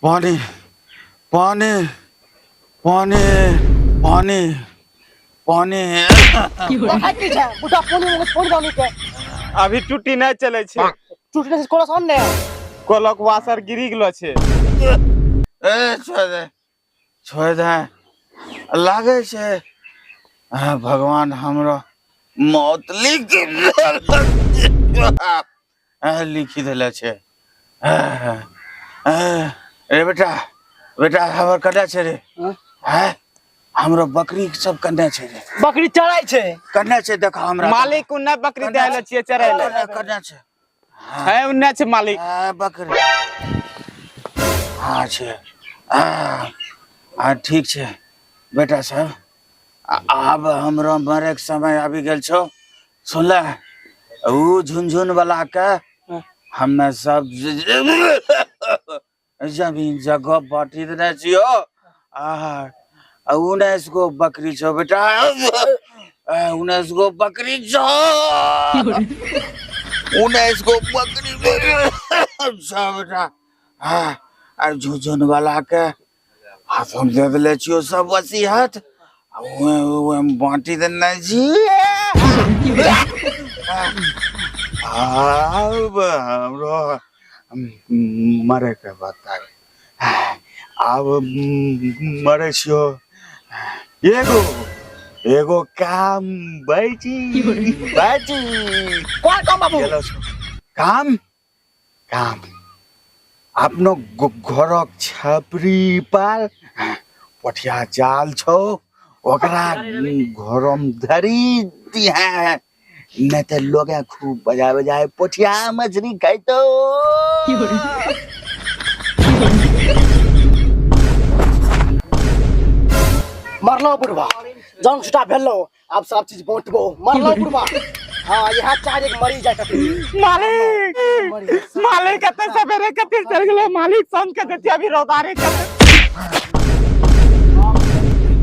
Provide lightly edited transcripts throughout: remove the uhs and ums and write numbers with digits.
पानी पानी पानी पानी पानी। देखै की छै बुढ़ा पानी में छोड़ दो के। अभी टूटी नहीं चले छे। टूटी नहीं कोला सन ने कोलक वासर गिरी गेलो छे। ए छोड़ दे छोड़ दे, लागे छे भगवान हमरो मौत लिख लिखी देले छे। रे बेटा बेटा हमर कने छे रे? हैं हमरो बकरी सब कने छे रे? बकरी चराय छे। कने छे देखो हमरा मालिक उन्ने बकरी देले छिए चराय ले। कने छे? है उन्ने छे मालिक। बकरी हां छे। हां ठीक छे बेटा सब, आब हमरो मरे के समय आबि गेल छौ। सुनले ऊ झुनझुन वाला के हमे सब जमीन जगह बांटी देने छियो। आ 19 गो बकरी छौ बेटा, 19 गो बकरी छौ, 19 गो बकरी छौ बेटा। हाँ आ झुनझुन वाला के हाथ हम दे देले छियो सब वसीहत, बांटी देने छियै। आब हमरो मरे के बता, आब मरे छियो। एगो एगो काम बची बची। कोन काम बाबू? काम काम अपनो घरक छपरी पर पठिया जाल छौ, ओकरा घरम धरी दिहे, नहीं तो लोग खूब बजा बजाए पोठिया मछली खाइतो। मरलो बुढ़वा जंग छुटा भेलो, अब सब चीज बांटबो। मरलो बुढ़वा हाँ यह चार एक मरी जाए। मालिक मालिक कते सवेरे कते चल गेलो मालिक, सांझ के देती अभी रौदारे कते।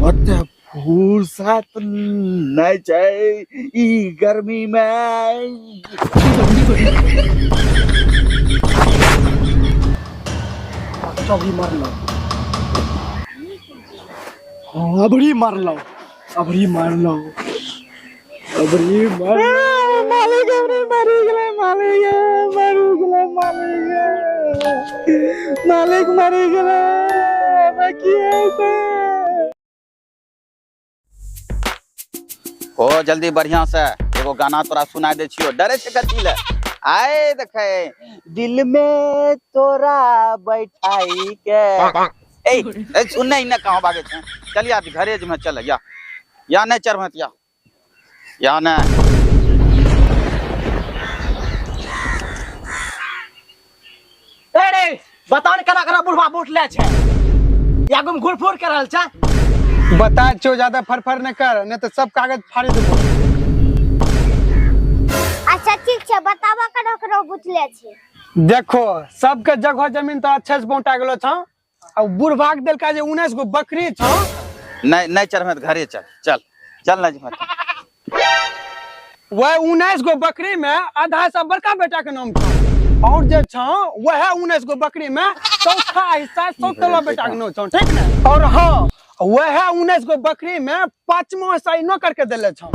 ओते फुर्सत नहीं छै ई गर्मी में। अभी मरलो, अबरी मरलो, अबरी मरलो, अबरी मरलो। मालिक अबरी मरी गेलै, मालिक मरी गेलै, मालिक मालिक मरी गेलै। अब की हेतै? ओ जल्दी बढ़िया से एगो गाना तोरा सुना दे छियो। डरे छै कथी ले? आए देखे दिल में तोरा बैठाई के। ए ए सुन नहीं ना कहाँ भागे छे, चल या घरे में चल या या नहीं चढ़ मत या या ना। अरे बताओ ने कना कना बुढ़वा बूट ले छे या गुम घुरफुर कर रहल छे। बता छो ज्यादा फरफर न कर, नहीं तो सब कागज फाड़ी देबो। अच्छा ठीक छे, बतावा कना कना बूट ले छे। देखो सबके जगह जमीन तो अच्छे से बंटा गेलो छौ, आ बुढ़वा के देलका जे 19 गो बकरी छौ। नहीं नहीं चढ़ घरे चल चल चल ना जी। वह 19 गो बकरी में आधा हिस्सा बड़का बेटा के नाम छौ, और जे छौ वह 19 गो बकरी में चौथा हिस्सा सौतेला बेटा के नाम छौ, ठीक ने? और हाँ वह 19 गो बकरी में पांचवा हिस्सा इनो करके देले छौ।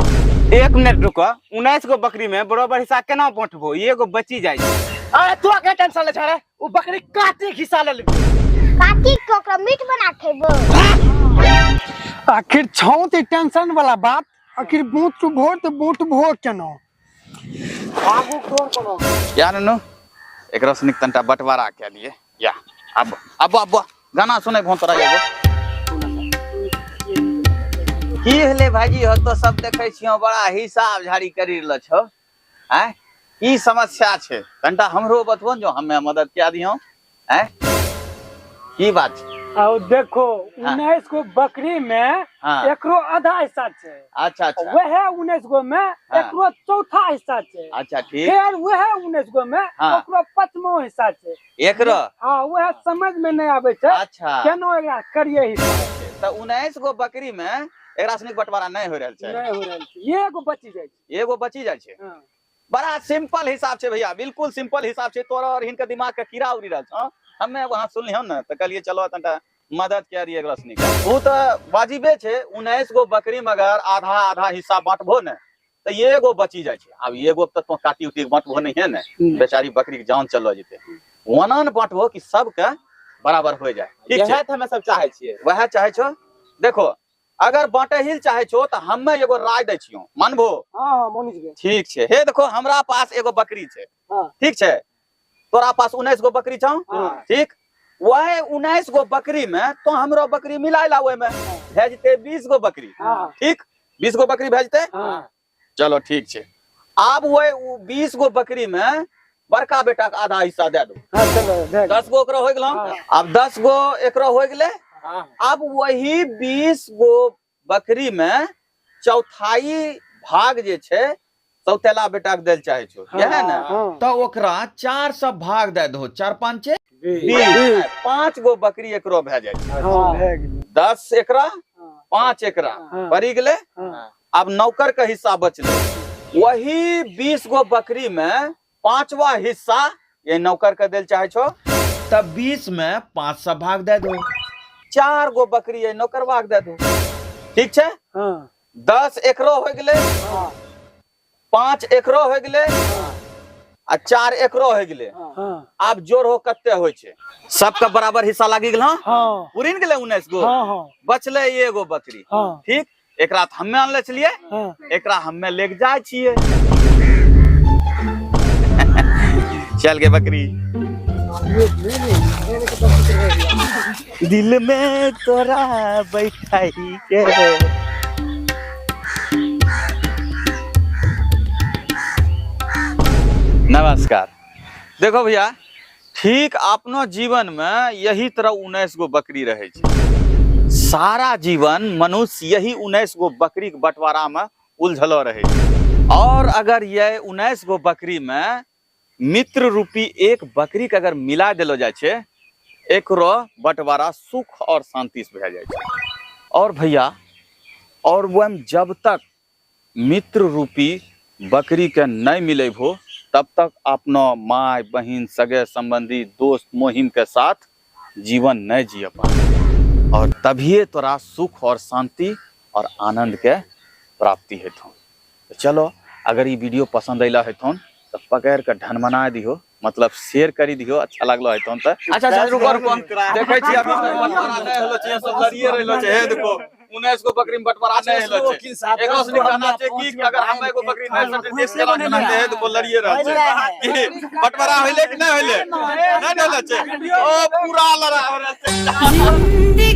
एक मिनट रुको, 19 गो बकरी में बरोबर हिस्सा केना बांटबो? एगो बची जाय। अरे तू के टेंशन ले छे रे, उ बकरी काटी के हिस्सा ले लेबे। काटी के ओकरा मीट बना खेबो। आखिर छौ ते टेंशन वाला बात, आखिर बूट भोर तो बूट भोर केना? आगू कोन कोनो या ननु एकरा से निक तनटा बंटवारा के लिए या। अब अब अब गाना सुनै भों तोरा एगो। की हेले भाईजी हो तो सब देखै छियो बड़ा हिसाब झाड़ी करी रहल छौ। आँय की समस्या छे तनटा हमरो बतबो जो हमें मदद किया दियो। आँय की बात छे? और देखो 19 गो बकरी में एकरो आधा हिस्सा छे। अच्छा अच्छा। वह 19 गो में एकरो चौथा हिस्सा छे। अच्छा ठीक। फिर वह 19 गो में ओकरो पांचवो हिस्सा छे एकरो। हाँ वह समझ में नहीं आवे छे। अच्छा केनो एकरा करिए हिस्सा। तो 19 गो बकरी में एकरा से बंटवारा नहीं हो रहल छे। नहीं हो रहल छे, एगो बची जाय छे। एगो बची जाय छे। बड़ा सिंपल हिसाब छे भैया, बिल्कुल सिंपल हिसाब छे। तोरा और हिनकर दिमाग के कीड़ा उड़ी रहल छौ। हमे वहाँ सुनलियै ने तऽ कहलियै चलो तनिटा मदद कए दियै एकरा सनी के। ओ तऽ वाजिबे छै। 19 गो बकरी में अगर आधा आधा हिस्सा बांटबो ने तऽ एगो बची जाइ छै। आब एगो तऽ तो काटी उटी के बांटबो नहीं है ने, बेचारी बकरी के जान चलो जेतै। ओना ने बांटबो कि सबके बराबर हो जाए। ठीक छै, इएह तऽ हमे सब चाहै छियै। वएह चाहै छो। देखो अगर बांटे ही चाहे छो तऽ हमे एगो राय दै छियौ, मानबो? हाँ हाँ मानि जेबै। ठीक छै। हे देखो हमरा पास एगो बकरी छै। हाँ। ठीक छै, तोरा पास 19 गो बकरी छौ। हाँ। ठीक, वह 19 गो बकरी में तो हमरो बकरी मिलाय ला, ओहिमे भए जेतै 20 गो बकरी। हाँ। ठीक, 20 गो बकरी भए जेतै। हाँ। चलो ठीक छै। आब वह 20 गो बकरी में बड़का बेटा के आधा हिस्सा दे दो। हाँ, चलो भए गेल। 10 गो एकरो हो गेलो। हाँ। आब 10 गो एकरो हो गेलै। हाँ। आब वही 20 गो बकरी में चौथाई भाग जे छै सौतेला बेटा के देल चाहे छो, इएह ने? हाँ। तऽ ओकरा 4 सब भाग दे दहो, 4 5 20, 5 गो बकरी एकरो भए जाइ छै। हाँ, भए गेलै। 10 एकरा, हाँ। 5 एकरा हाँ। पड़ी गेलै। हाँ। आब नौकर के हिस्सा बचलै। वही 20 गो बकरी में 5वां हिस्सा ये नौकर के देल चाहे छो। तब 20 में 5 सब भाग दे दो, 4 गो बकरी ये नौकरवा के दे दो। ठीक छै? हाँ। 10 एकरो हो गेलै, हाँ। 5 एकरो हो गेलै आ 4 एकरो हो गेलै। हाँ। आब जोड़ हो कते होइ छै? सबके बराबर हिस्सा लागि गेल। हँ, हाँ। पुरि ने गेलै 19 गो। हाँ हाँ। बचलै एगो बकरी। हाँ। ठीक, एकरा तऽ हमे आनले छलियै। हाँ। एकरा हमे लेके जाइ छियै। चल गे बकरी, दिल में तोरा बैठाई के। नमस्कार। देखो भैया, ठीक अपनो जीवन में यही तरह 19 गो बकरी रहे छै। सारा जीवन मनुष्य यही 19 गो बकरी के बंटवारा में उलझलो रहे छै। और अगर ये 19 गो बकरी में मित्र रूपी एक बकरी के अगर मिला देलो जाय छै, एकरो बंटवारा सुख और शांति से भए जाय छै। और भैया, और वह जब तक मित्र रूपी बकरी के नहीं मिलेबो तब तक अपनो माय बहिन सगे संबंधी दोस्त मोहिम के साथ जीवन नहीं जिय पाए, और तभिए तोरा सुख और शांति और आनंद के प्राप्ति हेतौ। तो चलो अगर ये वीडियो पसंद अला हेतौन तो पकड़ के ढनमना दिहो, मतलब शेयर करी दिहो, अच्छा लागलो हेतौन तो। अच्छा अच्छा रुको रुको, देखै छी अभी तक बंटवारा नहीं होलो छै, सब लड़िए रहलो छै। हे देखो 19 गो बकरी में बंटवारा नहीं होलो छै। एकरो से कहना छै कि अगर हम एगो बकरी नहीं सटे ते केना केना हे देखो लड़िए रहल छै। बंटवारा होइले कि नहीं होइले? नहीं होलो छै। ओ पूरा लड़ा हो रहल छै।